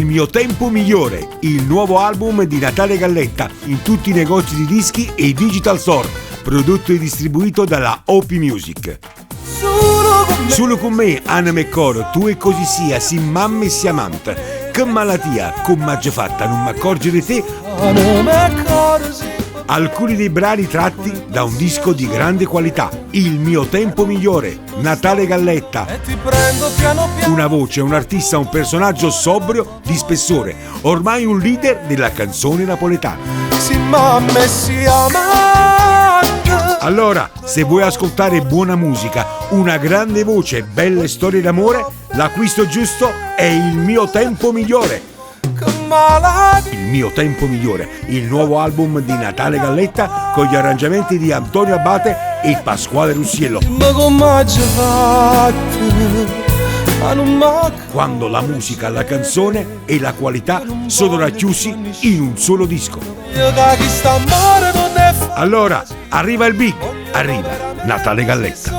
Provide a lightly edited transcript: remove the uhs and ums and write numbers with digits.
mio tempo migliore, il nuovo album di Natale Galletta in tutti i negozi di dischi e digital store, prodotto e distribuito dalla OP Music. Solo con me, anima e coro, tu e così sia, si mamma e si amante. Che malattia, come m'aggia fatta a non m'accorgere te? Alcuni dei brani tratti da un disco di grande qualità, Il mio tempo migliore, Natale Galletta. Una voce, un artista, un personaggio sobrio di spessore, ormai un leader della canzone napoletana. Allora, se vuoi ascoltare buona musica, una grande voce e belle storie d'amore, l'acquisto giusto è Il mio tempo migliore. Il mio tempo migliore, il nuovo album di Natale Galletta con gli arrangiamenti di Antonio Abate e Pasquale Russiello. Quando la musica, la canzone e la qualità sono racchiusi in un solo disco. Allora, arriva il big, arriva Natale Galletta.